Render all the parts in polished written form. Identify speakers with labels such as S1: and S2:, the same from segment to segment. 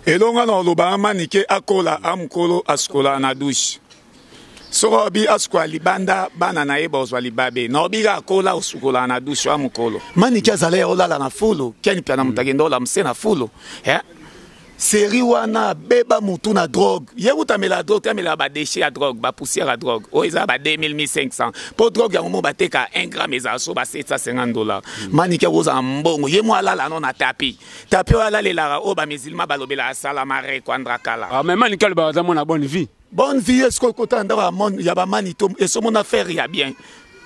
S1: Elonga na oloba manike akola amukolo asukola na douche. Soki obi asukola libanda bana na ye bozwa libabe. Na obi ka akola osukola na douche amukolo. Manike azala ya olala na fulu, Ken Mpiana mm. mutakende ola mse na fulu. Eh? Série wana beba mutu na drogue. Ye kuta mela drogue, te mela ba déchets ya drogue, ba poussière ya drogue. Oyo eza ba 2500. Po drogue yango mo bateka 1 gramme eza so ba 750 dollars. Mm. Manike akozala mbongo, ye mo alala no na tapis. Tapi oyo alalelaka oyo bamizilma balobelaka salama rekwandra kala.
S2: Ah, mais Manike alobaka aza mwana bonne vie.
S1: Bonne vie est-ce que okota ndako ya bamanito esomona faire ya bien.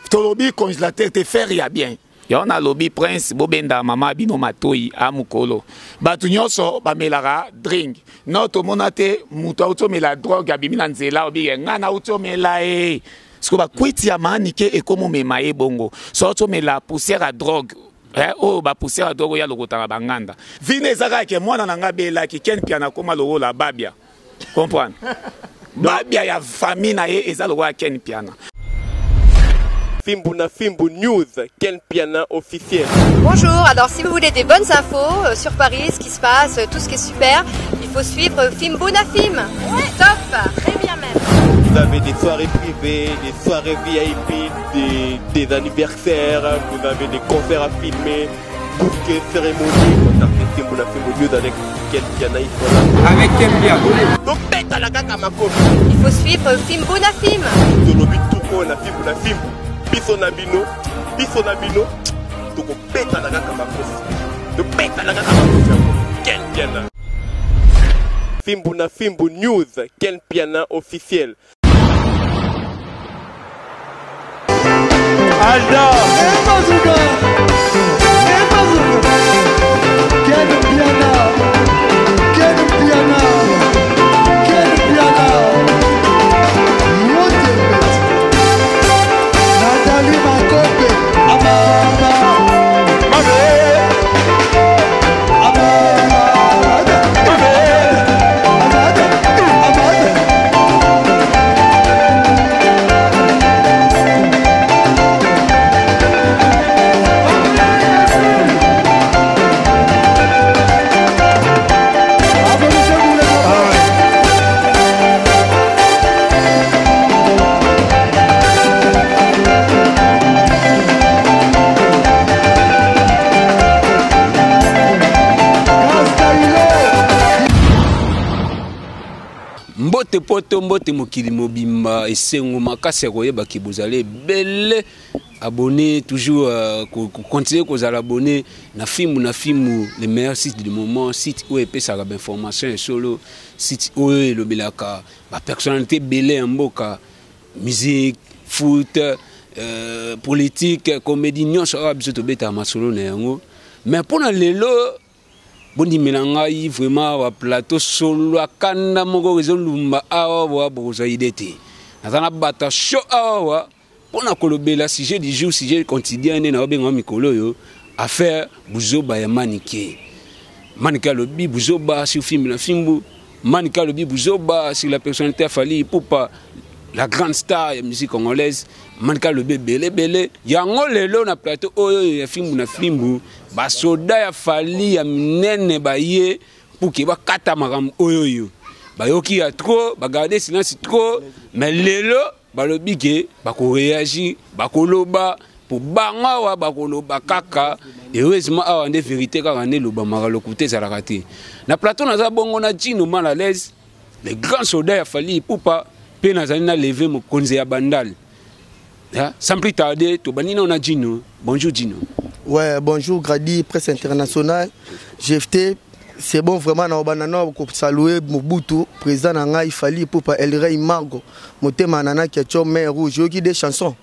S1: Tolobi congélateur te faire ya bien. Yango nalobi prince bobenda mama bino matoi a mokolo bato nyonso bamelaka drink no tomona te moto auti omela drogue abimi na nzela obike ngai nauti omela ye siko bakwiti ya manike ekomomema ye bongo so auti omela poussière ya drogue Eh, oyo ba poussière ya drogue oyo alokotaka banganda vine eza kaka ke mwana na ngai abelaki Ken Mpiana akoma lokola babia comprendre babia ya famille na ye eza lokola Ken Mpiana.
S3: Fimbu na Fimbu News, Ken Mpiana officiel.
S4: Bonjour, alors si vous voulez des bonnes infos euh, sur Paris, ce qui se passe, tout ce qui est super, il faut suivre Fimbu na Fim. Ouais, top, très bien même.
S3: Vous avez des soirées privées, des soirées VIP, des, des anniversaires, vous avez des concerts à filmer, tout ce qui est cérémonie, contactez Fimbu na Fimbu News avec Ken Mpiana, ils sont là.
S2: Avec Ken Mpiana.
S3: Donc beta la kaka makofi.
S4: Il faut suivre Fimbu na Fim.
S3: Tolobi tuko na Fimbu na Fimbu. Biso na bino, biso na bino, tokobeta na kaka makofi. Tobeta na kaka makofi yango. Ken Mpiana. Fimbu na Fimbu News, Ken Mpiana officiel.
S5: Alda. Bazooka. Bazooka. Ken Mpiana. Ken Mpiana. Ken Mpiana. Motembet. Nathalie Makope. Amama. Mame. Amama. Mame. Amada. Amada.
S2: Mbote poto mbote mokili mobimba esengo makasi ya koyeba ke bozali ebele abonné toujours euh, ko, ko continuer kozala abonné na fimbu na fimbu le meilleur site du moment site oyo epesaka ba information ya solo site oyo elobelaka ba personnalité ebele ya mboka musique foot euh, politique comédie nyonso awa biso tobetaka masolo na yango mais mpo na lelo Bondimela ngai vraiment ba plateau solo akanda moko ezolumba awa wa bokozwa idée te. Naza na bata chaud awa wa pona kolobela sujet du jour, sujet quotidien nde na benga mikolo oyo affaire buzoba ya Manike. Manike alobi buzoba sur film na fimbu. Manike alobi buzoba sur la personnalité ya Fally Ipupa la grande star ya musique congolaise. Manike alobi ebele ebele yango lelo na plateau oyo ya fimbu na fimbu Basoda ya Fally ya minene baye pour que bakata makambo oyo oyo. Bayoki ya trop, ba garder silence trop, mais lelo balobi ke bako reagir, bakoloba po bango awa bakoloba kaka. Heureusement awa nde verite kaka nde elobamaka, lokuta ezalaka te. Na plateau naza bongo na Djino mal à l'aise, le grand soldat ya Fally Ipupa, pe nazali na leve mokonzi ya Bandal. Sans plus tarder, tobandi na Djino. Bonjour Djino.
S5: Ouais, bonjour Grady, presse internationale. GFT, c'est bon vraiment na obana na ko saluer Mobutu, président na ngai Fally Ipupa El Rey Margo, motema nana Ketcho mer rouge, yoki des chansons.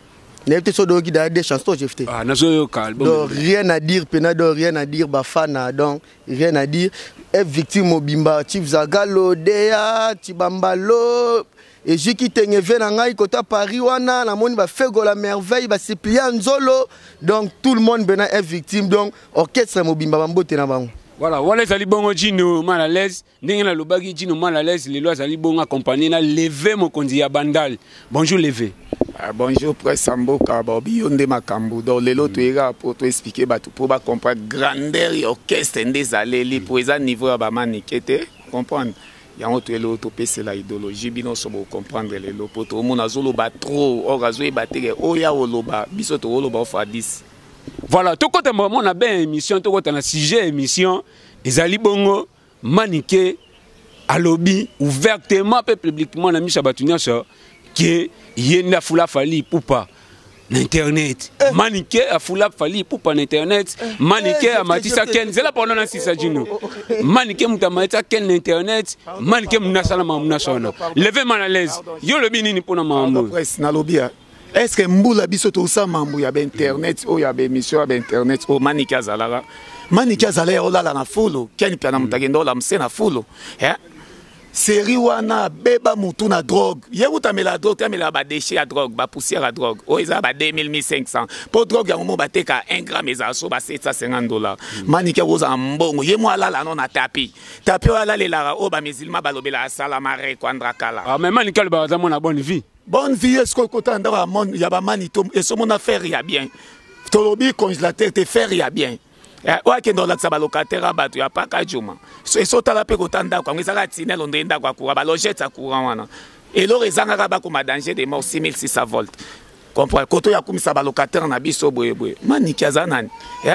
S5: Nayebi te soki oyoki des chansons GFT.
S2: Ah, nazoyoka album.
S5: Donc rien à dire, pena donc rien à dire bafana donc rien à dire. F victime mobimba, Chief Zagalo, Dea, Chibambalo, ezwi kitenge vie na ngai kota Paris wana namoni ba Fegola merveille ba Cyprien Nzolo donc tout le monde bena est victime donc orchestre mobimba bambote na bango.
S2: Voilà, wana ezali bongo Djino mal à l'aise ndenge nalobaki Djino mal à l'aise lelo azali bongo accompagné na Leve mokonzi ya Bandal. Bonjour Leve.
S1: Ah, bonjour presse ya mboka baobi yo nde makambo donc lelo toyeka po to expliquer bato po ba comprendre grandeur ya orchestre nde ezaleli po eza niveau ya bamanike te. Comprendre? Yango toye lelo topesela idéologie, bino nyonso bocomprendre lelo, mpo toomona azoloba trop, or azoyeba teke oyo oloba, biso tokoloba ofa 10.
S2: Voilà, tokota vraiment na ben émission, tokota na sujet émission. Ezali bongo, Manike alobi ouvertement mpe publiquement na miso ya bato nyonso ke ye nde afula Fally Ipupa na internet. Manike afula Fally Ipupa na internet. Manike amatisa Ken, nzela pardon na sisa jino. Manike moto amatisa Ken na internet. Manike moto asala makambo nyonso wana. Leve mal à l'aise, yo olobi nini mpona makambo oyo?
S1: Presse, nalobi ya est ce que mbula biso tosala mambo ya bainternet oyo, ya baémission ya bainternet oyo, Manike azalaka, Manike azala ya olala na fulu, Ken Mpe na moto akende ola mose na fulu. Série wana abeba mutu na drogue. Ye kuta amela drogue te, amelaka badéchet ya drogue, bapoussière ya drogue oyo eza ba 2500, mpo drogue yango mo bateka 1 gramme ezala so ba 750 $. Manike akozala mbongo, ye mo alala no na tapis, tapis oyo alalelaka, oyo bamusulman balobelaka salama rekwandra kala.
S2: Ah, mais Manike alobaka aza mwana bonne vie.
S1: Bonne vie, est-ce que okota ndako ya bamanito, esomona fer ya bien? Tolobi congélateur te, fer ya bien. Oyo akende kolakisa balocataire ya bato ya paka juma, esotala mpe kota ndako yango ezalaka tinel ondenge ndako ya courant, balogete ya courant wana, eloko ezangaka bakoma danger de mort, 6600 volt. Comprendre koto ya kumisa balocataire na biso boyeboye. Manike aza nani?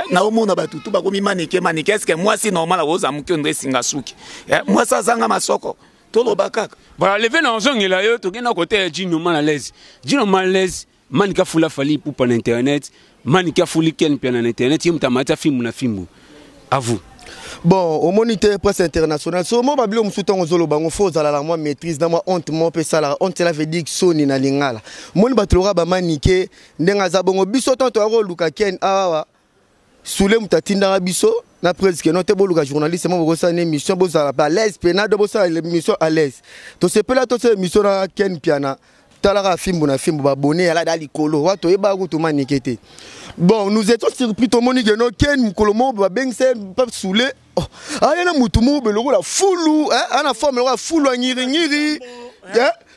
S1: Naomona bato tu bakomi Manike, Manike. Est ce que mwasi normal akoza moki ondre esinga suki? Mwasi azanga masoko, toloba kaka.
S2: Voilà, leve na ozongela yo, tokenda kote ya Jino mal à l'aise. Jino mal à l'aise, Manike afula Fally Ipupa na internet, Manike afuli Ken mpe na internet, ye moto amati fimbu na fimbu. À vous.
S5: Bon, omoni te, presse internationale, so mo babilo mosusu, ntango ozoloba yango, fo ozala na mwa maîtrise, na mwa honte mo mpe esalaka honte, cela veut dire soni na lingala. Omoni bato lokola bamanike ndenge aza bongo, biso ntango toya koluka Ken awawa, sule moto atindaka biso na presse ke no te, boluka journaliste mo bokosala na émission, bozala à l'aise mpena do bosala émission à l'aise. Tosepela, tosala émission na Ken Piana. Talaka fimbu na fimbu, babone yala da likolo wa toyebaka kutu Manike te. Bon, nous étions surpris, tomoni ke no Ken mokolo moko babengisa pa sule, oh, aya na mutu moko boye lokola fulu, ana forme lokola fulu ya ngiringiri.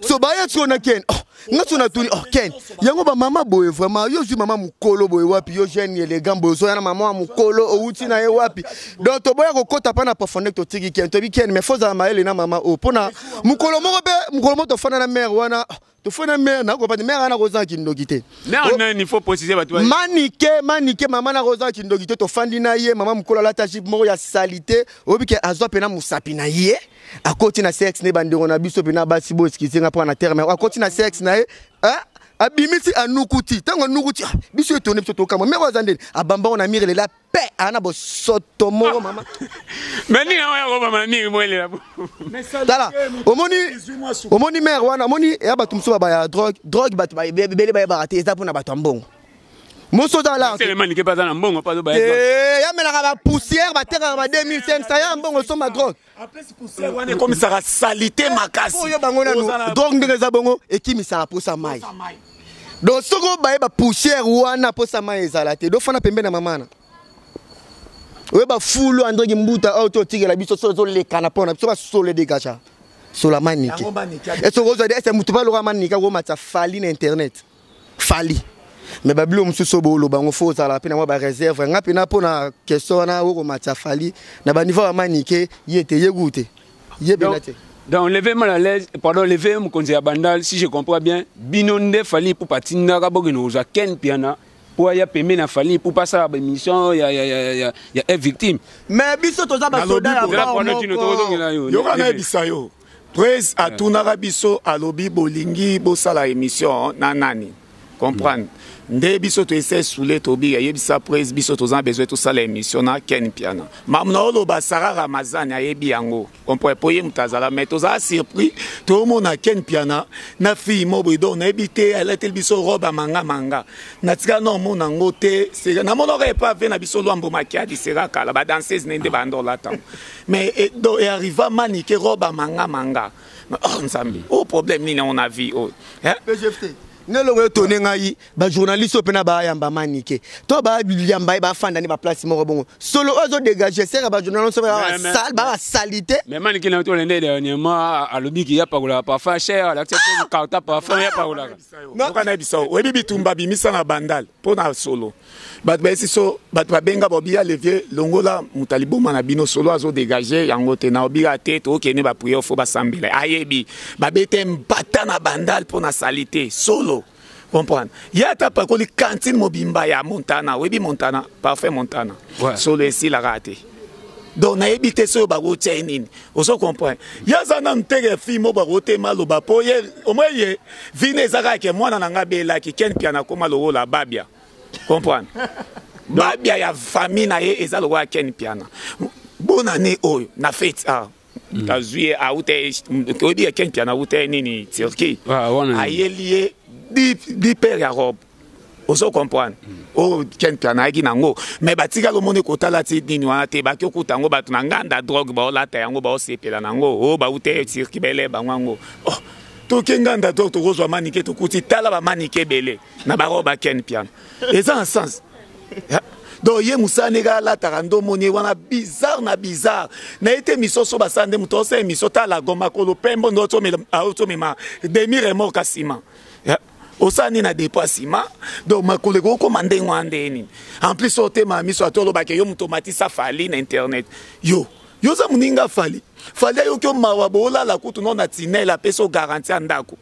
S5: So baya sikoyo na Ken, oh, nga so natuni, oh, Ken yango bamama boye vraiment, yo ozwi mama mokolo boye wapi? Yo jeune élégant boye, ozoya na mama ya mokolo, owuti na ye wapi? Donc toboya kokɔta mpa na profondeur, totiki Ken, toyebi Ken, mais fo ozala mayele na mama oyo, mpona mokolo moko mpe mokolo moko tofanda na mare wana, tofanda mare nakopati mare wana kozanga kindoki te.
S2: Mare nani? Faut préciser bato.
S5: Manike, Manike mama na kozanga kindoki te. Tofandi na ye, mama mokolo alata jupe moko ya saleté, oyebi ke azwa mpena mosapi na ye, akoti na sexe ne. Bandeko na biso mpena basi, bo excuse nga mpo na terme, akoti na sexe na ye, abimisi, anukuti. Ntango anukuti, biso etone, biso tokamwa, mare aza ndeni abambango na mire lela pe ana bosoto moko mama.
S2: Mais nini yango yakobama na mire moelela?
S5: Tala, omoni, omoni mare wana, omoni ya bato mosusu babaya drogue, drogue bato ebele bayebaka te, eza mpona bato ya mbongo moso ozala.
S2: Manike mpe aza na mbongo.
S5: Yamelaka bapoussière, batekaka ba 2500 ya mbongo, osomba drogue.
S1: Wana ekomisaka saleté makasi.
S5: Oyo bango nanu drogue ndenge eza bongo, ekimisaka mposa mai. Donc soki obaye bapoussière wana, mposa mai ezala te. Dofanda pembe na mama na oyeba fulu Andreki Mbuta oyo to otikela biso, so ezolekana mpona biso basolo edégage sola Manike. Esoki ozwa ese motu mpe aloka Manike akomatisa Fally na internet, Fally. Mais babilo mosusu oyo booloba yango, fo ozala mpe na mwa baréserve. Nga mpena mpo na question wana, okomatisa Fally na baniveau ya Manike, ye te, ye ku te, ye pena te.
S2: Donc levé mal à l'aise, pardon, levé mokonzi ya Bandal, si je comprends bien, bino nde Fally Ipupa atindaka bokende kozwa Ken Piana po aya pembe na Fally Ipupa, asala baémission ya F Victime.
S5: Mais biso toza basoda ya
S1: moko. Yoka, nayebisa yo, presse atunaka biso, alobi bolingi bosala émission na nani? Comprendre nde biso toese sule, tobi ayebisa presse biso toza na besoin tosala émission na Ken Piana. Mamu na oloba, Sara Ramazani ayebi yango, comprendre, po ye moto azala. Mais tozala surpris, toomona Ken Piana na fille mo boye, donc nayebi te, alateli biso robe ya manga manga, natika na omona yango te. Namonaka epave na biso Lwambo Makiadi sera kala, badanseuse ne nde banda olata, mais donc earriva Manike, robe ya manga manga. Oh Nzambe, o problème nini yango na vie oyo?
S5: PGFT. Nde eloko etone ngai, bajournaliste oyo mpena bayamba Manike to bayamba ye, bafanda nde baplace moko bongo, solo oyo azodégage sere bajournaliste basali te.
S2: Mais Manike na tolende dernièrement alobi ki ya pakolaka parfum cher, alakisi mpe carta parfum ya pakolaka.
S1: Yoka, nayebisa yo, oyebi bitumba bimisa na Bandal mpo na solo. Bato bayesi so, bato babenga baobi ya levier longola moto aliboma na bino, solo azodégage yango te. Na obika te, tokende baprière, fo basambela. Ayebi babete mbata na Bandal mpo na sali te, solo comprendre ye. Ata pakoli cantine mobimba ya Montana, oyebi Montana, parfum Montana. Solo esilaka te. Donc nayebi te soki bakotia ye nini. Ozo comprendre, ye aza nanu teke fille moko bakotema aloba mpo ye omoi ye vine eza kaka ke mwana na nga abelaki. Ken Piana akóma lokola Babia, comprendre, Babia ya famille na ye eza lokola Ken Piana. Bonne année oyo na fête ah azwi ye auta, oyebi ya Ken Piana auta ye nini, Turquie. Ayeli ye 10 paire ya robe, ozo comprendre, oyo Ken Piana ayaki nango. Mais batikali omoni kotala ti nini wana te, baki okuta yango bato na nganda drogue baolata yango, baosepela nango oyo bauta ye Turquie, bele bango yango. Oh, toke nganda drogue, tokozwa Manike, tokuti tala bamanike ebele na barobe ya Ken Piana, eza na sens. Donc ye mosala ndenge alataka nde omoni ye wana bizarre na bizarre na ye te. Misoso basala nde moto osala émission, tala gomakolo pembo nde otomema demi remorque ya nsima, osala nini na dépôt ya nsima. Donc makolo ekokoma ndenge wana nde nini? En plus otema miso ate olobake yo moto omatisa Fally na internet, yo oza moninga Fally. Fally ayoki yo mawa, boolala kutu no na tinel, apesi yo garantie ya ndako,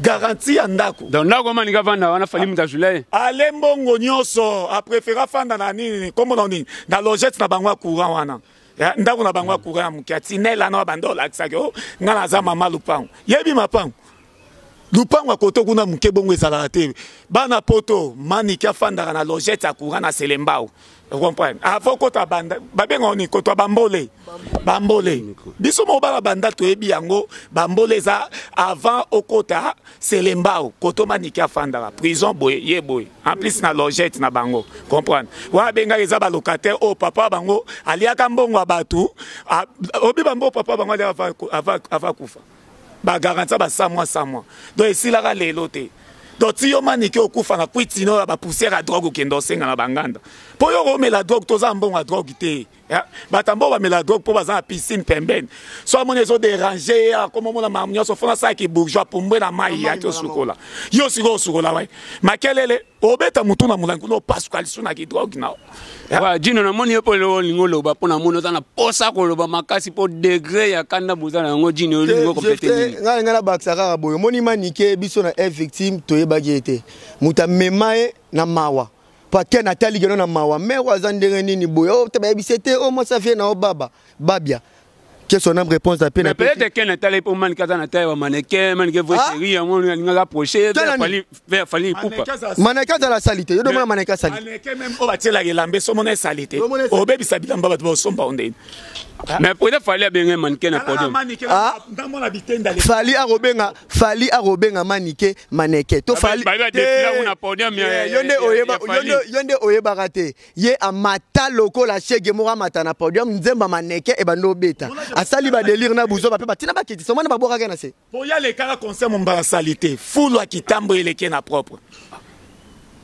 S1: garantie ya ndako.
S2: Donc ndako Manike avanda wana, Fally moto azwila ye.
S1: Ale mbongo nyonso, apréféré afanda na nini, kombo na nini, na logette na bango ya courant wana, ndako na bango ya courant ya moke ya tinel wana. Banda olakisaki o nga naza mama lupango, yebi mapango lupango ya koto kuna moke bongo ezalaka te. Bana poto, Manike afandaka na logette ya courant na Selembao, comprendre, avant kota banda babengaka nini, kotwa bambole, bambole. Biso moko bana banda toyebi yango, bambole eza avant okota Selembao, koto Manike afandaka prison boye ye boye, en plus na logette na bango, comprendre, wana abengaka eza balocataire oyo papa bango aliaka mbongo ya bato. Obi bambo papa bango aliaka avant kufa, bagarantia ba 100 mois, 100 mois, donc esilaka lelo te. Donc ti yo Manike okufa na kwitino ya bapoussière ya drogue, okende osenga na banganda mpo yo komela drogue. Toza mbongo ya drogue te. Bato mbo bamela drogue mpo baza na piscine pembeni, so amoni ezodéranger ye, akomomona makambo nyonso fona asalaki bourgeois, pumbwe na mai yaki osukola. Yo sikoyo osukola wai makelele, obeta motu na molangi kuna, opasuka lisu na kidrogue na.
S2: Jino, namoni yo mpo olingi oloba, mpo namoni oza na posa koloba makasi mpo degré ya kanda boza na yango. Jino, olingi ocompléter nini?
S5: Ngai nabakisa kaka boye, omoni Manike, biso na F Victime toyebaki ye te, moto amema ye na mawa pake natali keno na mawa mare oyo aza ndenge nini boye, oyo te bayebisi te oyo mwasi avie na yo baba babia que son âme réponse ape
S2: na peut-être ken atala mpo Manike aza na taille ya mannequin, Manike vrai chéri yango alingaka approcher vers Fally Ipupa.
S5: Mannequin azala asali te, yo domona mannequin asali.
S1: Mannequin même oyo batielaka elamba esomona esali te, obebisa bilamba bato basomba o ndeni.
S2: Mais peut-être Fally abenge mannequin na podium.
S5: Fally akobenga, Fally akobenga Manike mannequin to Fally? Yo nde oyebaka te, ye amata lokola shege moko, amata na podium, nzemba mannequin ebandi obeta, asali badélire na buzoba mpe batina bakitisa omwana babwakaka na se.
S1: Po ya lekaka concert mombala sali te, fulu ya kitambo eleke na propre.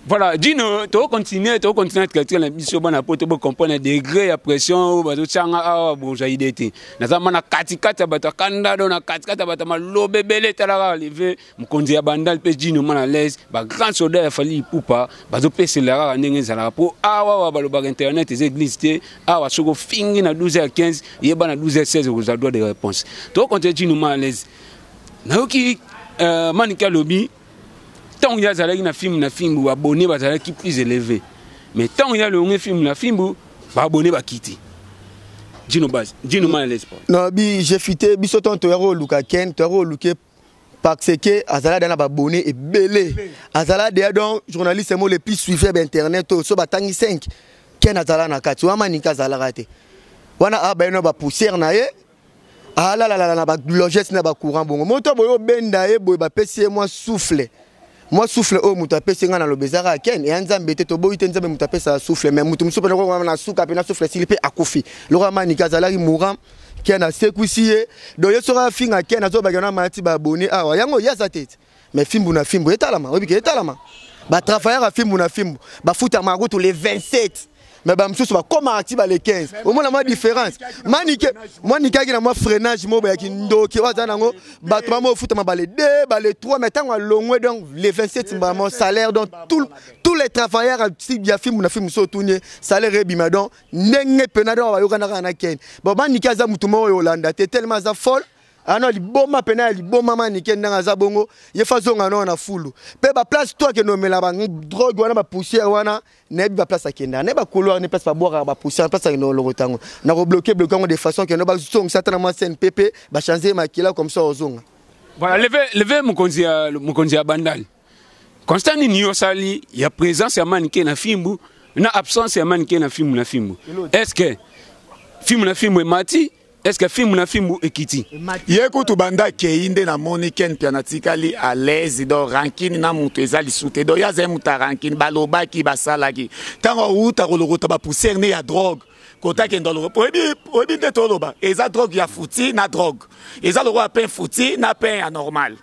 S2: Voilà, Dino, tocontinue, tocontinue traiter na biso bana po to comprendre degré ya pression oyo bazotianga awa. Bozwa idée te, naza ma na katikati ya bato ya kanda, do na katikati ya bato ya maloba ebele. Etalaka leve mokonzi ya Bandal mpe Jino mana l'aise, bagrand soldat ya Fally Ipupa bazopesela kaka ndenge ezalaka, mpo awa awa balobaka internet eza église te. Awa soki ofingi na 12 h 15, yeba na 12 h 16 okozwa droit de réponse. Tocontinue, Jino mana l'aise. Nayoki Manike alobi ntango ye azalaki na film na fimbu, baabonnés bazalaki plus élevé, mais ntango ye alongi film na fimbu, baabonnés bakiti. Dino Base, Dino mal à l'aise.
S5: Non, bi j'ai fité biso ton toyako oluka Ken, toyako oluke parce que azala na baabonnés ebele. Azala déjà donc journaliste mo le plus suivi ba internet so batangi 5, Ken azala na kati. Wa Manika azalaka te. Wana a ba poussière na ye, alalalala na baloges na bacourant bongo. Moto boye obenda ye boye, bapesi ye mwa souffle, mwa souffle oyo moto apesi ngai, naloba ezaka Ken eya Nzambe te, toboyi te, Nzambe moto apesaka souffle, mais moto mosusu mpe na suka mpe na souffle esili mpe akufi. Lokola Manika azalaki mourant, Ken asekwisi ye. Donc ye soki afinga Ken, azobaki na mati baabonnés awa, yango ye aza te. Mais fimbu na fimbu etalama, oyebi ke etalama. Batravailleur ya fimbu na fimbu bafutamaka kutu le 27, mais bamosusu bakomaka ti ba le 15. Omona mwa différence. Manike, manike ayaki na mwa freinage moko bayaki ndoki oyo aza nango. Bato bamo ofutama ba le 2, ba le 3, mais ntango alongwe, donc le 27 mbamo salaire. Donc tous les travailleurs ya fimbu na fimbu, so otuni ye, salaire ebima. Donc ndenge pena, donc bayokanaka na Ken. Bon, Manike aza motu moko oyo olanda te, tellement aza folle ano liboma pena ya liboma. Manike ndenge aza bongo, ye fa azonga nao na fulu mpe baplace to akende omela badrogue wana, bapoussière wana. Nayebi baplace akendaka, nayebi bacouloir ne, place babwakaka bapoussière, place akende olokota yango na kobloquer bloquer yango de façon kende bazongisa ata na mwa CNPP, bachange makila comme ça, ozonga.
S2: Voilà, leve leve mokonzi ya Bandal Constant, nini yo osali ya présence ya Manike na fimbu na absence ya Manike na fimbu na fimbu? Est ce que fimbu na fimbu emati? Est ce que fimbu na fimbu ekiti?
S1: Ye kutu banda akei nde namoni Ken Pia natikali à l'aise. Donc rancune na moto eza lisu te. Donc ye azali moto ya rancune. Balobaki, basalaki ntango awuta kolokota bapoussière ne ya drogue, kota akende oloba. Oyebi nde toloba eza drogue ya futi na drogue eza lokola pain futi na pain ya normal.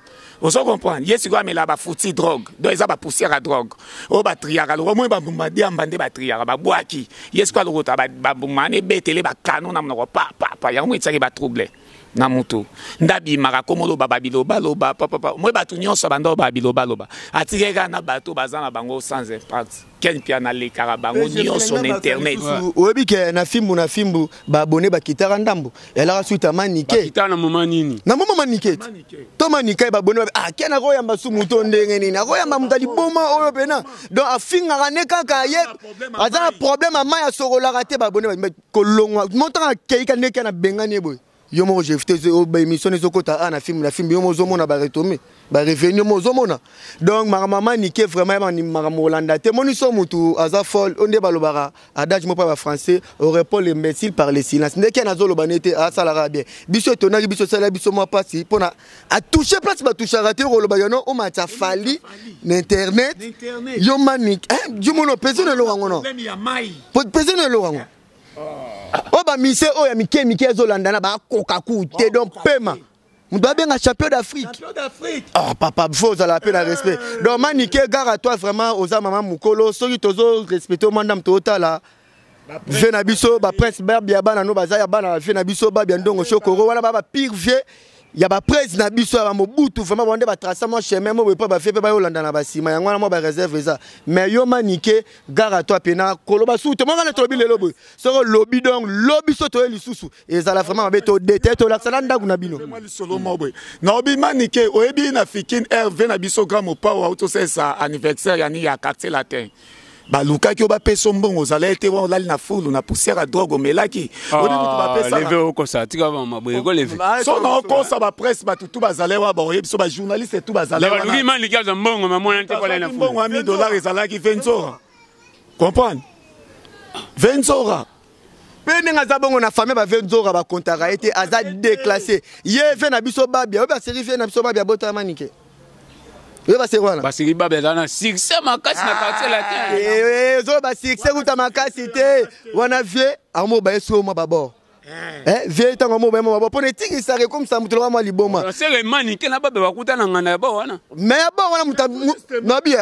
S1: Ozo comprendre? Ye sikoyo amela bafuti drogue, donc eza bapoussière ya drogue oyo batriaka lokola moi bambuma diamba nde batriaka, babwaki. Ye sikoyo alokota bambuma wana, ebetele bakano na monoko, pa pa pa. Yango mo etiaki batrouble na mutu nde abimaka komo oloba babilobaloba papapa. Moi bato nyonso banda oyo babilobaloba, atikaki kaka na bato baza na bango sans impact. Ken Pia nalekaka bango nyonso na internet.
S5: Oyebi ke na fimbu na fimbu baabone bakitaka ndambo, elaka suite ya Manike.
S2: Bakita na moma nini?
S5: Na moma Manike to Manike babone babe. Ah, Ken akoyamba su moto ndenge nini? Akoyamba moto aliboma oyo pena, donc afingaka ne kaka ye, aza na problème ya mai, asokolaka te. Babone kolongwa motanga akei ka ndenge Ken abengani ye boye. Yo moko jefte baémission ezokota a na filme na filme, yo moko ozomona baretombées, barevenu, yo moko ozomona. Donc makambo ya Manike vraiment ya makambo kolanda te. Moni so motu aza folle oyo nde balobaka adage moko mpa bafrançais: on répond l'imbécile par le silence. Ndenge nazoloba ne te, asalaka bien. Biso etonaki biso, osala biso mwa mpasi mpona atouche place batouchaka te. Koloba yono omata Fally na internet, yo Manike, yo mona opesi na eloko yango no, pesi na eloko yango oyo bamise oyo ya mike mike ezolandana, bakoka ku te. Donc pema moto babenga champion d'Afrique. Oh papa, faut ozala mpe na respect. Donc Manike, gare à toi vraiment. Oza mama mokolo, soki tozo respecte omwa ndambo, tootala vie na biso baprince babia bana no baza ya bana vie na biso babia ndongo shokoro wana ba bapire vie ya baprese na biso ya bamobutu. Vraiment bango nde batrace mwa chemin mo boye mpo bafie mpe bayolanda na basima yango wana. Mwa bareserve eza, mais yo Manike, gare à toi pena. Koloba suku te mongana tolobi lelo boye, soki olobi donc lobi so toye lisusu, ezala vraiment mabe. Todete tolakisa na ndako na bino.
S1: Lisolo moko boye naobi Manike. Oyebi na Fikine Herve na biso, grand mopao auti osalisa anniversaire yani ya Quartier Latin, balukaki oyo bapesa mbongo, ozala ete wana olali na fulu na poussière ya drogue omelaki.
S2: Oyebi mutu bapesaka okosa, tika maboye koleve.
S1: So na okosa bapresse, bato tu bazala wa baoyebi biso, bajournaliste tu bazala.
S2: Baluki Manike aza mbongo, mamona te kolali na fulu.
S1: Mbongo ya 1000 dollar ezalaki venzora, comprendre venzora.
S5: Mpe ndenge aza bongo na famille bave nzoka, bakontaka ye te, aza déclassé. Ye ve na biso babia oyo baseri vie na biso babia botama Manike oyo baseri wana.
S2: Baseri babia aza na succès makasi na Quartier Latin.
S5: Ezoyo basuccès kuta makasi te wana. Vie akomo baye so mwa babord vie ntango amo baye mwa babord mpona etingisaka, ekomisa moto loka mwa liboma.
S2: Sere Manike na babia bakuta na nganda ya bo wana.
S5: Mais ya bord wana moto nabi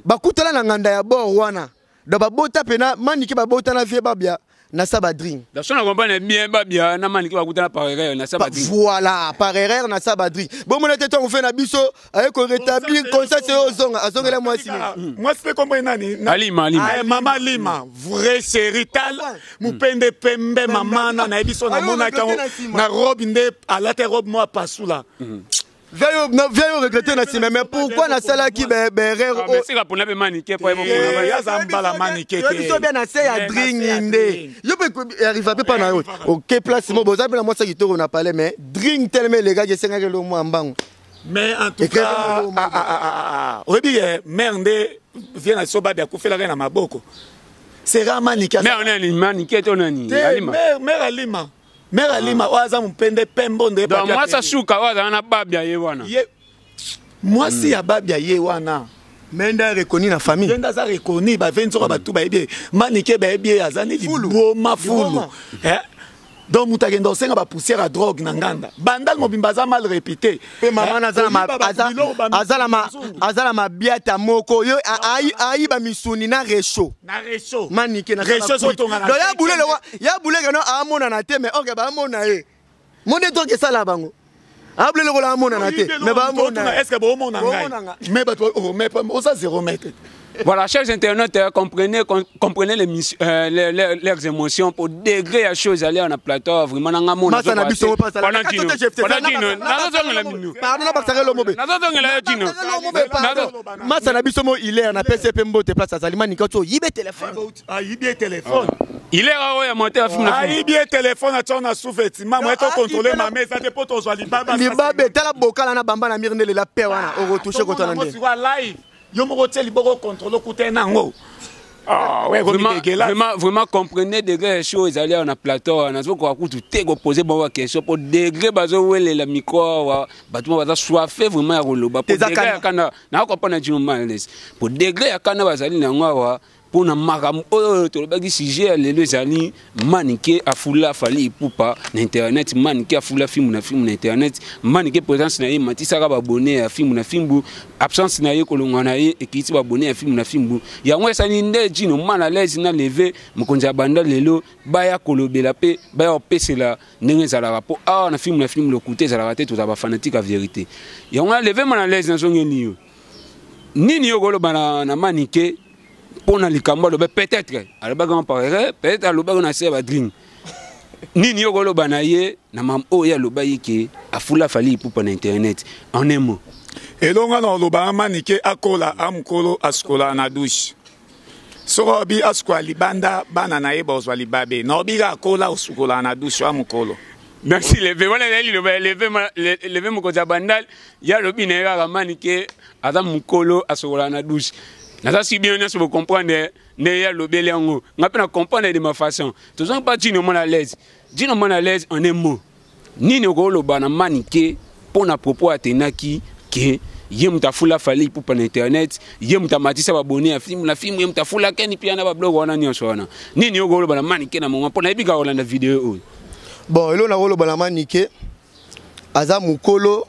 S5: bakutana na nganda ya bord wana. Donc babota pena Manike, babota na vie babia na sa badring.
S2: Donc so na comprendre bien, babia na Manike bakutana par erreur na sa badring.
S5: Voilà, par erreur na sa badring. Bomona te ntango fe na biso aye korétablir conscience oyo ozonga, azongela mwasi.
S1: Mwasi mpe kombo nani?
S2: Alima, Alima.
S1: Mama Lima, vrai chéri, tala mopende pembe mama na nayebi so namonaki yango na robe nde alate robe moko apasula.
S5: Viens yo regretter na nsima, mais pourquoi nasalaki baerreur?
S2: Mesika mpona mpe Manike po.
S1: Yaza mbala Manike te.
S5: Biso bien na se ya drink nde yo mpe arriva mpe mpa na yo oke place mo boza mpe na mwasi ya kitoko na palais, mais drink telema elekaki, esengaki elo mwa mbango.
S1: Mais en tout cas, oyebi ke mare nde vie na biso babi akufelaka na maboko sera Manike.
S2: Mare nani? Manike to nani?
S1: Mare Alima, mare Alima oyo aza mopende pembo nde.
S2: Donc mwasi asuka oyo azala na babia ye wana.
S1: Ye mwasi ya babia ye wana.
S5: Me nde reconnu na famille.
S1: Ye nde aza reconnu, bave nzoka bato bayebi ye. Manike bayebi ye aza ni liboma fulu. Donc moto akenda kosenga bapoussière ya drogue na nganda, Bandal mobimba aza mal répité.
S5: Mpe mama wana aza na mabiata moko yo ayiba misuni na rechaud.
S1: Na rechaud.
S5: Manike na
S1: rechaud ezotonga na
S5: ya bule lokwa ya bule kano amonana te, mais ok, baamona ye monde drogue esala bango abule lokola amonana te, mais baamona.
S1: Est ce que boomona ngai? Mais bato, oh, mais oza 0 mètre.
S2: Voilà, chers internautes, comprenez, comprenez les, euh, les, les, leurs émotions pour degré à chose aller en plateau, vraiment, nanga mona.
S5: Masa na biso pa
S2: sala. Pendant Dino, nazozongela bino.
S5: Pardon, na bakisaka lomo be.
S2: Nazozongela yo Dino.
S5: Masa na biso mo hilaire na pese pe mbote place azali manika to yibe téléphone.
S1: Ayibi ye téléphone.
S2: Hilaire oyo ya monte ya film na film.
S1: Ayibi ye téléphone, atia na sous-vêtement moye to contrôler mama eza te mpo tozwa libaba.
S5: Libabe, tala bokala na bamba na mire ndelela pe wana okotouche kotana nde.
S1: Live yo moko tie liboko, contrôle okuta nango. Ah, ouais,
S2: vraiment, vraiment, vraiment, comprenez degré chaud ezali awa na plateau wana. Nazokoka kutu te kopose bango baquestion mpo degré bazowelela micro awa. Bato mo baza soife vraiment ya koloba po degré ya kanda nakokomprendre Dino Males, po degré ya kanda bazali na yango awa mpona makambo oyo tolobaki. Sujet ya lelo ezali Manike afula Fally Ipupa na internet, Manike afula Fimbu na Fimbu na internet, Manike présence na ye ematisaka baabonnés ya Fimbu na Fimbu, absence na ye, kolongwa na ye, ekiti baabonnés ya Fimbu na Fimbu. Yango esali nde Dino mal à l'aise na leve mokonzi ya banda lelo baya kolobela mpe baya kopesela ndenge ezalaka, mpo awa na Fimbu na Fimbu lokuta ezalaka te, tozala bafanatique ya vérité. Yango na leve mal à l'aise, nazongeli yo. Nini yo koloba na Manike mpo na likambo aloba? Peut-être alobaki ngo par erreur, peut-être alobaki na se ya badrink. Nini yo koloba na ye na mam oyo alobaki ke afula Fally Ipupa na internet, en un mot?
S1: Elonga na oloba, Manike akola, amokolo asukola na douche. Soki obi asukola libanda, bana na ye bazwa libabe. Na obi kaka akola, osukola na douche, amokolo.
S2: Merci leve wana ezali liloba ya leve, leve mokonzi ya Bandal. Ye alobi na ye kaka Manike aza mokolo, asokolaka na douche. Naza si bino nyonso bocomprendre nde ye alobeli yango, nga mpe na comprendre de ma façon. Tozongi mpa Dino mal à l'aise. Dino mal à l'aise, en un mot, nini okoloba na Manike mpo na propos atenaki ke ye moto afula Fally Ipupa na internet, ye moto amatisa baabonnés ya Film na Film, ye moto afula Ken Pia na bablog wana nyonso wana? Nini okoloba na Manike na monga mpo nayebi kaka kolanda video oyo?
S5: Bon, eloko nakoloba na Manike, aza mokolo,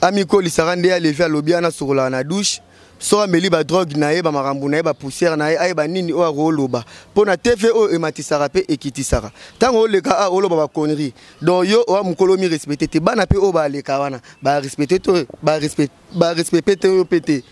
S5: amikolisaka nde alevi alobi wana asokolaka na douche. Soki ameli badrogue na ye, bamakambo na ye, bapoussière na ye, ayeba nini oyo akoloba mpo na TV oyo ematisaka mpe ekitisaka. Ntango oleka a oloba baconnerie, donc yo oya mokolo, mi respecte te. Bana mpe oyo baleka wana barespecte te, barespecte te oyo mpe te.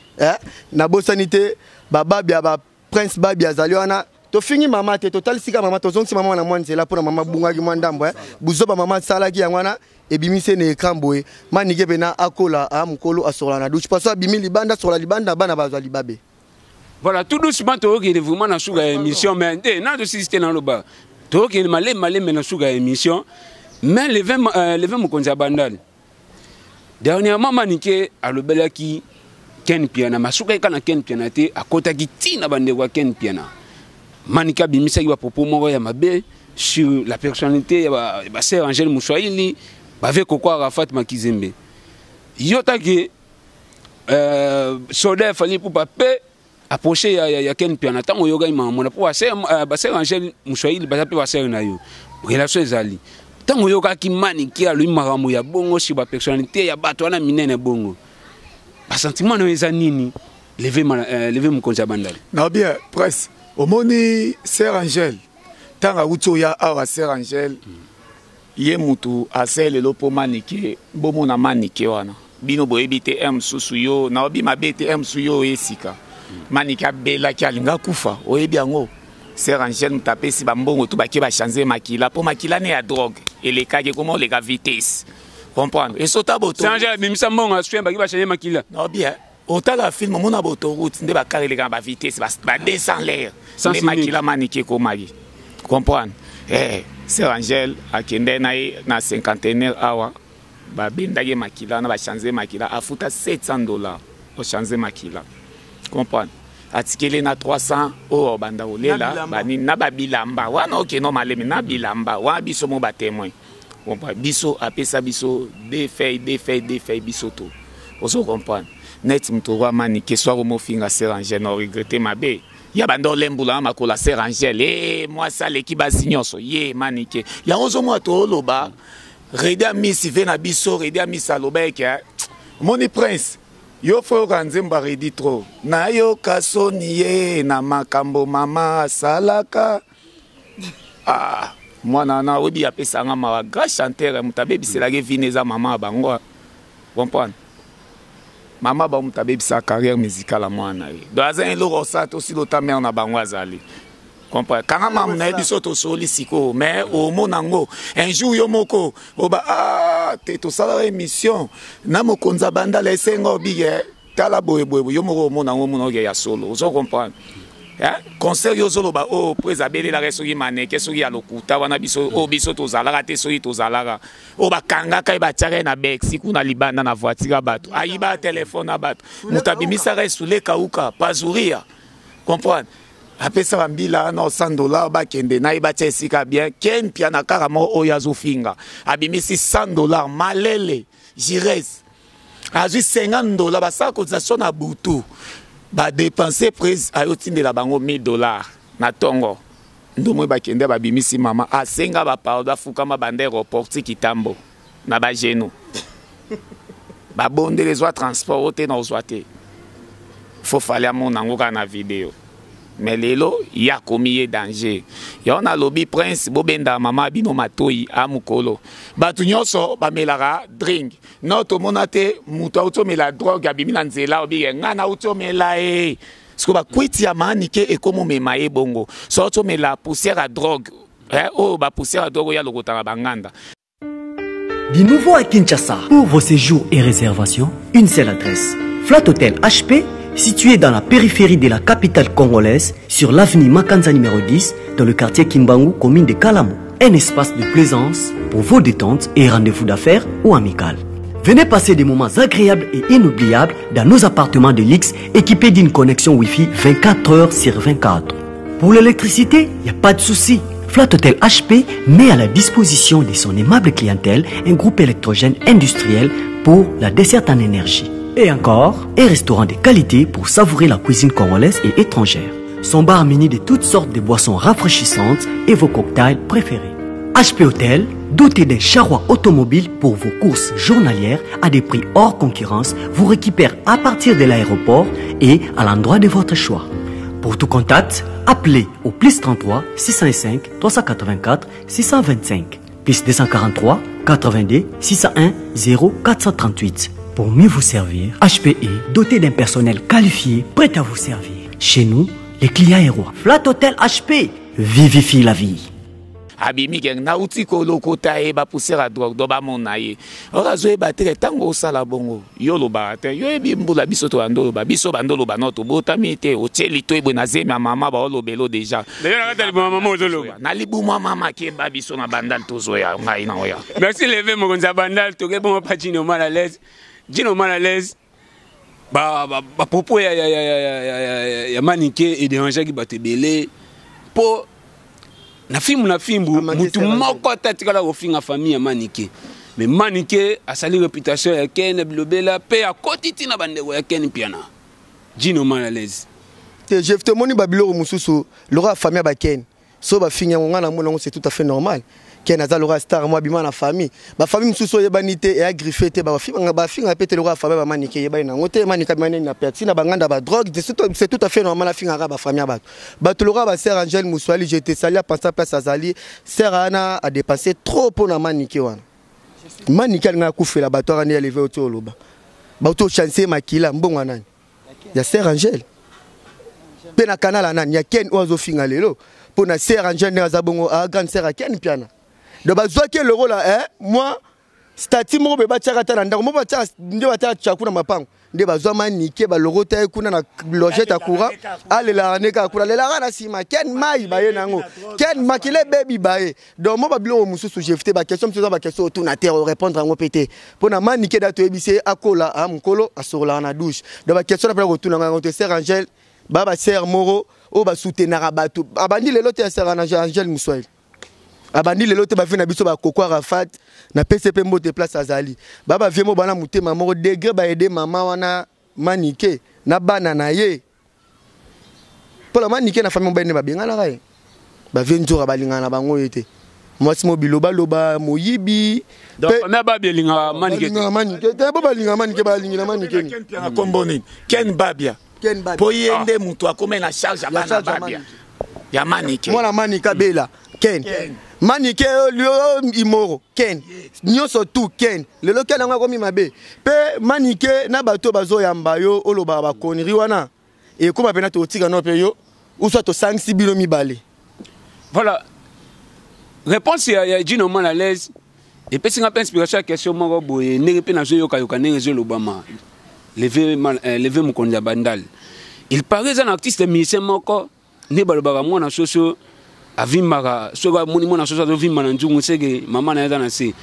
S5: Nabosani te bababia ba Prince Babi azali wana. Tofingi mama te, totalisika mama, tozongisi mama na mwa nzela mpona mama abungaki mwa ndambo. Buzoba mama asalaki yango wana ebimisi ye na écran boye. Manike mpena akola, aya mokolo, asokola na douche, paso abimi libanda, asokola libanda, bana bazwa libabe.
S2: Voilà, tout doucement tokokende vraiment na suka ya émission, mais nde na tosisi te. Naloba tokokende malemi malemi na suka ya émission, mais leve mokonzi ya Bandal, dernièrement Manike alobelaki Ken Piana, masukaki kaka na Ken Piana te, akotaki ntina bandeko ya Ken Piana. Manike abimisaki bapropos moko ya mabe sur la personnalité ya basœur Angèle Muswahili, bave Koko Arafat Makizembe. Yo taki soldat ya Fally Ipupa mpe approche ya Ken Piana, ntango oyokaki makambo na mpo basœur Angèle Muswahili baza mpe basœur na yo, relation ezali, ntango oyokaki Manike alobi makambo ya bongo sur bapersonnalité ya bato wana minene bongo, basentiment na yo eza nini, leve mokonzi ya Bandali?
S1: Na bien presse, omoni sœur Angèle, ntango awuti oya awa, sœur Angèle ye mutu ase lelo mpo Manike bomona Manike wana, bino boyebi te m mosusu yo naobi mabe te, m mosusu yo oye sika. Manike abelaki, alinga kufa, oyebi yango. Sœur Angèle moto apesi bambongo tu bake bachange makila, mpo makila ne ya drogue elekaki, ekoma oleka vitesse, comprendre, esota boto.
S2: Sœur Angèle abimisa mbongo aswin baki bachange makila.
S1: No bien, otala film, omona baautoroute nde bakar eleka na bavitesse ba 200 l'air, nde makila Manike ekomaki, comprendre. Sœur Angèle akende na ye na cinquantenaire awa, babendaki makila wana, bachange makila, afuta 700 $ ochange makila, comprendre. Atikeli na 300 oyo obanda kolela banini na babilamba wana, okende malemi na bilamba wana. Biso mo batémoin, biso apesa biso deux feuilles, deux feuilles, deux feuilles, biso to ozo comprendre. Neti moto oyo Manike soki mofinga sœur Angèle, na oregrete mabe. Ya banda olembula na makolo ya sœur Angèle. Eh, mwasi aleki basi nyonso. Ye Manike. Yango ozomona tooloba Redi Amisi ve na biso, Redi Amisi aloba eke moni prince yo fo yoka nzembo ya Redi trop. Nayoka soni ye na makambo mama asalaka. Ah, mwana wana oyebi apesa nga mawa grand chanteur moto abebiselaki vine eza mama ya bango. Comprendre? Mama bango moto abebisa carrière musicale ya mwana na ye. Donc aza eloko osala te osila ota mare na bango azali. Comprendre? Kanga mamu na ye biso tosoli sikoyo mais omona yango un jour yo moko oba ah te tosalaka émission na mokonzi ya bandala esenga obike tala boye boye yo moko omona yango omona oke ya solo ozo comprendre eh? Concert yo ozoloba oyo oh, prese abelelaka soki maneke soki ya lokuta wana biso oyo oh, biso tozalaka te soki tozalaka oyo bakangaka ye batiaka ye na bexi kuna libanda na voiture ya bato ayiba telefone ya bato moto abimisaka ye sule kauka pazuria comprendre apesa bambila wana 100 dollar bakende na ye batia esika bien ken mpiana kaka moko oyo azofinga abimisi 100 dollar malele jires azwi 50 dollar basala cotisation na butu badepense prise ayotindela bango 1000 dollar na ntongo ndomwe bakende babimisi mama asenga bapardon afukama banda aéroport ti kitambo na bagenou babondela ezwa transport oyo te na ozwa te fo fale amona yango kaka na video me lelo ye akomi ye danger yango nalobi prince bobenda mama bino matoi a mokolo bato nyonso bamelaka drink no tomona te moto auti omela drogue abimi na nzela obike ngai nauti omela ye siko bakwiti ya maanike ekomomema ye bongo so auti omela poussière ya drogue eh, oyo bapoussière ya drogue oyo alokotaka banganda.
S6: Du nouveau à Kinshasa, pour vos séjours et réservations, une seule adresse. Flat Hotel HP, situé dans la périphérie de la capitale congolaise, sur l'avenue Makanza numéro 10, dans le quartier Kimbangu, commune de Kalamu. Un espace de plaisance pour vos détentes et rendez-vous d'affaires ou amicales. Venez passer des moments agréables et inoubliables dans nos appartements de luxe équipés d'une connexion Wi-Fi 24 heures sur 24. Pour l'électricité, il n'y a pas de souci. Flat Hotel HP met à la disposition de son aimable clientèle un groupe électrogène industriel pour la desserte en énergie. Et encore, un restaurant de qualité pour savourer la cuisine congolaise et étrangère. Son bar muni de toutes sortes de boissons rafraîchissantes et vos cocktails préférés. HP Hotel, doté d'un charroi automobile pour vos courses journalières à des prix hors concurrence, vous récupère à partir de l'aéroport et à l'endroit de votre choix. Pour tout contact, appelez au plus 33 605 384 625, plus 243 82 601 0438. Pour mieux vous servir, HPE, doté d'un personnel qualifié, prêt à vous servir. Chez nous, les clients est roi. Flat Hotel HP, vivifie la vie.
S1: Abimi ke nauti kolokota ye bapoussière ya drogue do bamona ye or azoyeba te ntango osala bongo yo olobaka te yo oyebi mbula biso tobanda oloba biso banda oloba no tobotami te otie litoi boye na zemi ya mama baolobelo deja na libumu ya mama keba biso na bandal tozoya ngai na oya.
S2: Merci leve mokonzi ya bandal toke bongo pa Gino mal à l'aise. Gino mal à l'aise bapropos ya Manike edérangeaki bato ebele mpo na fimbu na fimbu mutu moko ata atikala kofinga famille ya Manike, mais Manike asali réputation ya Ken bilobela mpe akoti ntina bandeko ya Ken Mpiana. Gino mal à l'aise.
S5: Te Jeff, tomoni babiloko mosusu lokola famille ya baken so bafingi yango, ngai namoni yango c'est tout à fait normal. Ken aza lokola star mo abima na famille, bafamille mosusu oyebani te eya griffe te, bafinga mpe te lokola famille bamanike eyebani nango te. Manike abima nini na perti na banganda badrogue, c'est tout à fait normal afingaka bafamille ya bato. Bato lokola basœur Angèle Moswali, je te sali apensa place azali sœur wana adépense trop mpo na Manike wana. Manike alinga akufela bato aka nde aleve oti oloba bato ochanse makila mbongo ya nani ya sœur Angèle mpe na kanala nani ya Ken oyo azofinga lelo mpo na sœur Angèle ndenge aza bongo a grande sœur ya Ken Mpiana. Donc bazwaki lokola mwa statue moko boye batiaka ata na ndako moko batiaka nde batiaka tchaku na mapango nde bazwa Manike balokota ye kuna na logette ya courant alelaka nde kaka kuna alelaka na nsima Ken mai baye nango Ken makila ebebi baye. Donc mo babiloko mosusu jefte baquestion mosusu eza baquestion otuna te orépondre yango mpe te mpo na Manike da toyebisi ye akola a mokolo asokolaka na douche. Donc baquestion na mpena kotuna yango te. Sœur Angèle ba basœur moko oyo basoutenaka bato abandi lelo te ya sœur Angèle Moswahili abandi lelo te bavie na biso bakoko Arafat napesi mpe mbote place azali ba bavie mo bana motema moko degré baede mama wana Manike na bana na ye. Mpo na Manike na famille mobali nde babenganaka ye. Ba vieux nzora balingana na bango ye te. Mwasi mo biloba loba moyibi.
S2: Donc famille Babia elingaka Manike te.
S5: Balingaka Manike te, bo balingaka Manike balingi na Manike ni.
S1: Ken Mpiana kombo nini? Ken Babia.
S5: Ken Babia.
S1: Po ye nde mutu akomi na charge ya bana Babia. Ya Manike.
S5: Mwana Manike abela. Ken. Manike oyo imoro. Ken. Nyonso tout Ken. Lelo Ken yango akomi mabe. Pe Manike na bato bazoyamba yo olobaka ba conneries wana. Ekoma pena totika no pe yo ou soit tosangisi bino mibale.
S2: Voilà. Réponse ya, ya Gino mal à l'aise epesi nga mpe inspiration ya question moko boye ndenge mpe nazoyokayoka ndenge ezolobama leve, mal, eh, leve mokonzi ya bandal il paraît eza na artiste musicien moko nde balobaka mwana soso avimbaka soki amoni mwana soso azovimba na nzungu seke mama na ye aza na se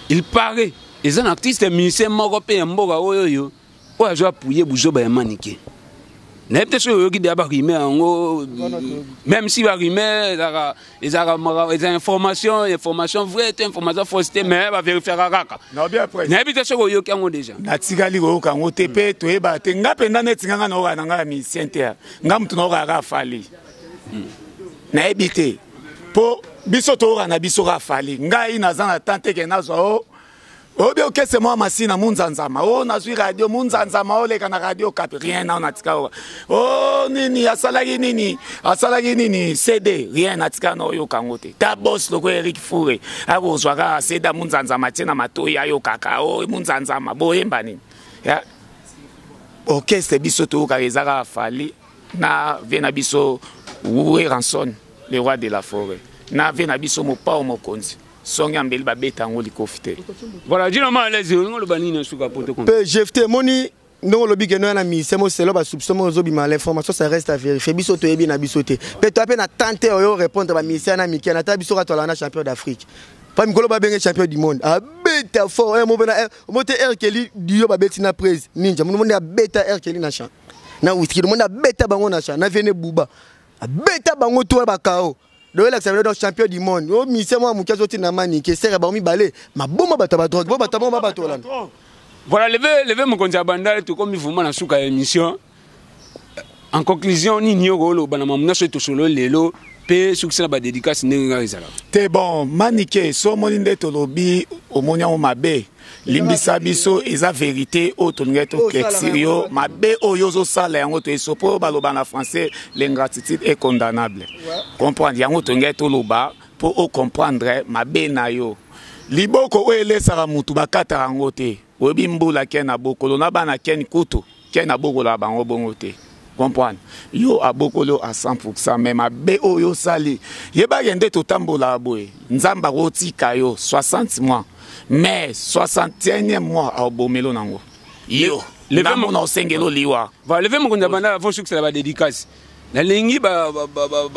S2: il paraît eza na artiste musicien moko mpe ya mboka oyo oyo oyo azo appuyer buzoba ya manike nayebi te soki oyoki deya barime yango même si barime ezalaka ezalaka eza information information vraie te information fausse te mais baverifiaka kaka nayebi te soki oyoki yango déjà
S1: natikali koyoka yango te mpe toyebaka te nga mpenza neti nga nga nayoka na nga ya musicien te nga motu nayoka kaka fali nayebi te mpo biso toyoka na biso kaka fali ngai naza na temps te ke nazwa o obi okese mwa masina munzanzama o nazwi radio munzanzama oleka na radio kapi rien nao natika oka o nini asalaki nini asalaki nini cd rien natika na oyoka yango te ta bos lokola eric fure akozwa kaka cd munzanzama atie na matoi ayokaka o munzanzama boyemba nini ya orchestre biso toyokaka eza kaka fali na vie na biso Werrason le roi de la forêt na vie na biso mopao mokonzi songi ya mbeli babeta yango likofi te.
S2: Voilà, Gino mal à l'aise, olingi oloba nini na suka poto kon.
S5: Pe jefte moni ndenge olobi ke noya na ministère mo selo ba soupçon mo ozobima l'information ça reste à vérifier biso toyebi na biso te pe toya pe na temps te oyo répondre ba ministère na mike na ta biso kaka tolanda champion d'Afrique pa mikolo babenge champion du monde abeta fort eh, mobena eh, mote R Kelly dio babeti na prese ninja monde abeta R Kelly na champ na whisky monde abeta bango na champ na vene buba abeta bango to ba KO donc elakisa bino donc champion du monde o musicien mwa moke azotinda manike sere bango mibale maboma bato ya badrogue bo bato bango babato olanda
S2: voilà leve leve mokonzi ya bandale tokomi vraiment na suka ya émission en conclusion nini yo koloba na mamu nyonso tosololi lelo mpe sukisa na badédicace ndenge kaka ezalaka
S1: te bon manike so omoni nde tolobi omoni yango mabe limbisa biso eza verite oyo tolingaki toclaircir yo mabe oyo ozosala yango toyeso mpo baloba na français l'ingratitude est condamnable comprendre yango tolingaki toloba mpo ocomprendre mabe na yo liboko oyo elesaka motu bakataka yango te oyebi mbula ken abokolo na bana ken kutu ken abokolaka bango bongo te comprendre yo abokoli yo à 100% mais mabe oyo osali yebake nde totambolaka boye nzambe akotika yo 60 mois mais 61e mois aobomelo nango yo namona osengelo liwa
S2: leve mokonzi ya banda avant sukisela badédicace nalingi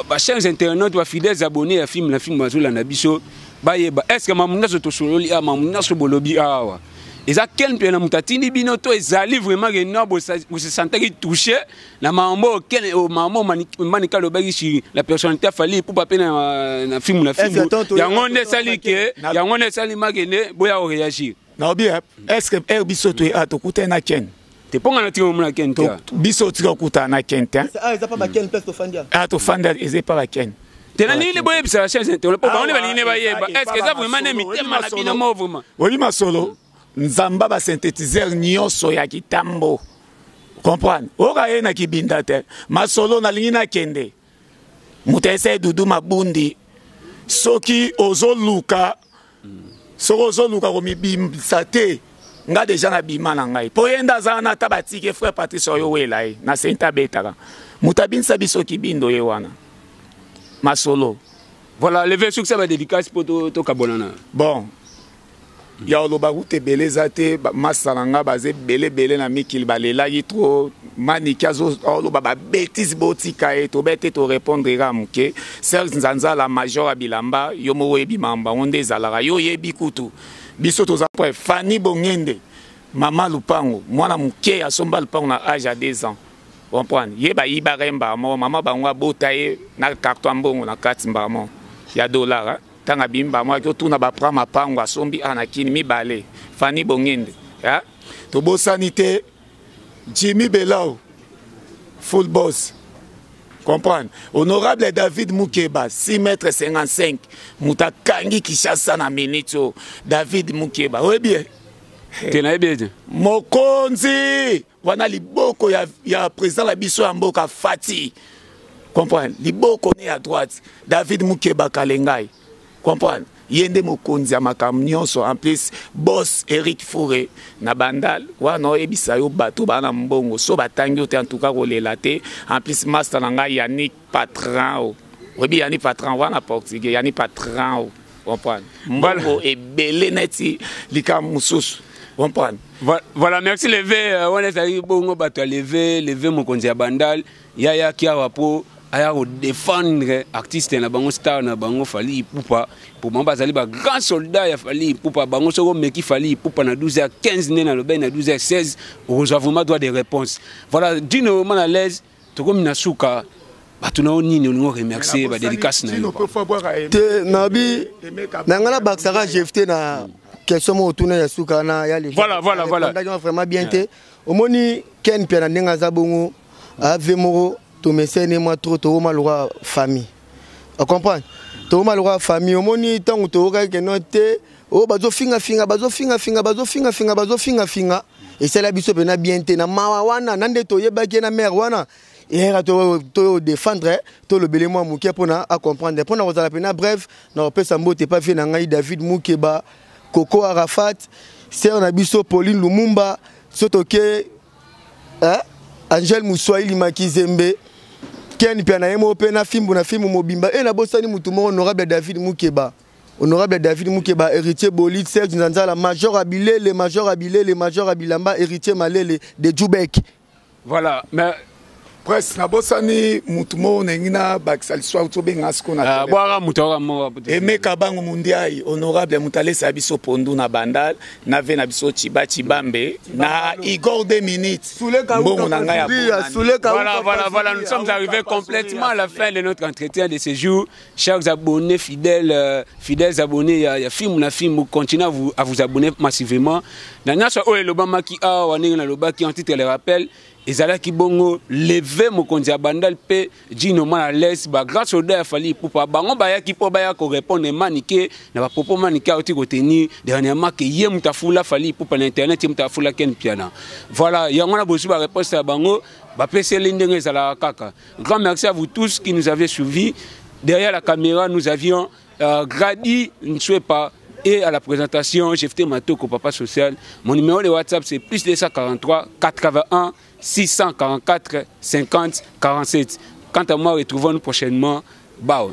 S2: bachaînes internautes bafidèles abonnés ya film na film bazolanda biso bayeba est ce que mamu nyonso tosololi awa mamu nyonso bolobi awa eza ken mpe na moto atindi bino to ezali vraiment ke no bose sentaki touché na mambo ken mambo manika alobaki sur la personnalité ya Fally Ipupa mpe na film na film yango nde esali ke yango nde esali makende boya koréagir
S1: naobi est ce que heure biso toye a tokutani na ken
S2: te mpo nga natika komona ken te
S1: biso otika kokutana na ken te
S5: ah
S1: tofandi eza epa baken
S2: te na nini boyebisa ba chaînes internet mpo bango nde balingi nde bayeba est ce que eza vraiment nde mitema na bino mo vraiment
S1: oyebi masolo nzamba basynthétiseur nyonso ya kitambo comprendre oyoka ye na kibinda te masolo nalingi nakende moto ayesa ye dudu mabundi soki ozoluka soki ozoluka komibimisa te nga deja nabima na ngai mpo ye nde aza wana ata batiki frère patrice oyo wela ye na sente abetaka moto abinisa biso kibindo ye wana masolo
S2: voilà leve succès ba dédicace mpo tokabonana
S1: bon ya oloba kutu ebele eza te masa na nga baza ebele ebele na mikili balelaki trop maniki azoloba babétise botika ye tobe te torépondre kaka moke serge nzanzala major ya bilamba yo moko oyebi mambo yango nde ezalaka yo oyebi kutu biso toza pre fani bongende mama lupango mwana moke asomba lupango na age ya 2 ans comprendre ye bayibaka ye mbala moko mama bango abota ye na carton ya mbongo na kati mbala moko ya dollar ntango abimi bango aki otuna bapra mapango asombi a na kini mibale fani bongende ya tobosani te jimmy belau full boss Comprendre? Honorable David Mukeba, 6 mètres 55, moto akangi Kinshasa na minute oyo. David Mukeba, oyebi ye?
S2: Te, nayebi ye te.
S1: Mokonzi wana liboko ya, ya président na biso ya mboka Fati. Comprendre? Liboko ne ya droite. David Mukeba Kalengai. Comprendre? Ye nde mokonzi ya makambo nyonso. En plus boss Eric Foure na Bandal wana oyebisa yo bato baa na mbongo so batangi yo te, en tout cas kolela te. En plus master na ngai Yannick Patran, oyebi Yannick Patran wana portugais, Yannick Patran, comprendre? Mbongo ebele neti likambo mosusu, comprendre?
S2: Voilà, merci Leve. Wana ezali bongo bato ya Leve, Leve mokonzi ya Bandal, yaya kiawa po aya kodefendre artiste na bango, star na bango Fally Ipupa. Po bango bazali ba grand soldat ya Fally Ipupa. Bango soki omeki Fally Ipupa na 12h15 nde nalobaki na 12h16, okozwa vraiment droit de réponse. Voilà, Dino mal à l'aise, tokomi na suka. Bato na yo nini olingi oremercier, badédicace na yo?
S5: Te, nabi na ngai nabakisaka jefte na question moko otuna ya suka wana ya
S2: Voilà.
S5: Vraiment bien te. Omoni Ken Pia na ndenge aza bongo, ave moko tomesene mwa trop, tokoma lokola famille, ocomprendre? Tokoma lokola famille. Omoni ntango toyokaki keno te oyo bazofingafinga, bazofingafinga, bazofingafinga, bazofingafinga, esala biso mpena bien te na mawa wana na nde toyebaki ye na mare wana eyaka todefendre, tolobele mwa moke mpona acomprendre, mpona kozala mpena bref na kopesa mbote pa vie na ngai David Mukeba, Koko Arafat, sœur na biso Pauline Lumumba, so toke eh? Angel Muswahili Makizembe, Ken Pia na ye moko mpe na fimbu na fimbu mobimba e nabosani motu moko, honorable David Mukeba, honorable David Mukeba, héritier Bolit, Serge Nzanzala, major Abilele, major Abilele, major Abilamba, héritier Malele de Djubek.
S2: Voilà, mais
S1: Presse, nabosani mutu moko ndenge nabakisa liswa tobenga siko na
S2: bwaka mutu aka moko.
S1: Emeka Bango Mundiai, honorable moto alesa biso pondu na Bandal na ve na biso Chiba Chibambe na Igor 2 minutes mbongo na ngai ya
S2: Voilà, voilà, voilà, nous sommes arrivés complètement à la fin de notre entretien de ce jour. Chers abonnés fidèles, fidèles abonnés, il y a film na film, continuez à vous abonner massivement. Na nyonso oyo elobamaki awa, ndenge nalobaki en titre, le rappel ezalaki bongo Leve mokonzi ya Bandal mpe Dino Mal à l'aise, bagrand soldat ya Fally Ipupa. Bango bayaki mpo baya korépondre Manike na bapropos Manike auti kotenir dernièrement ke ye moto afula Fally Ipupa na internet, ye moto afula Ken Piana. Voilà, yango na bozwi baréponse ya bango bapeseli ndenge ezalaka kaka. Grand merci à vous tous qui nous avez suivis. Derrière la caméra, nous avions Gradi Nswepa et à la présentation, Jefté Matoko, papa social. Mon numéro de WhatsApp, c'est plus 243 81 644 50 47. Quant à moi, retrouvons-nous prochainement. Bao.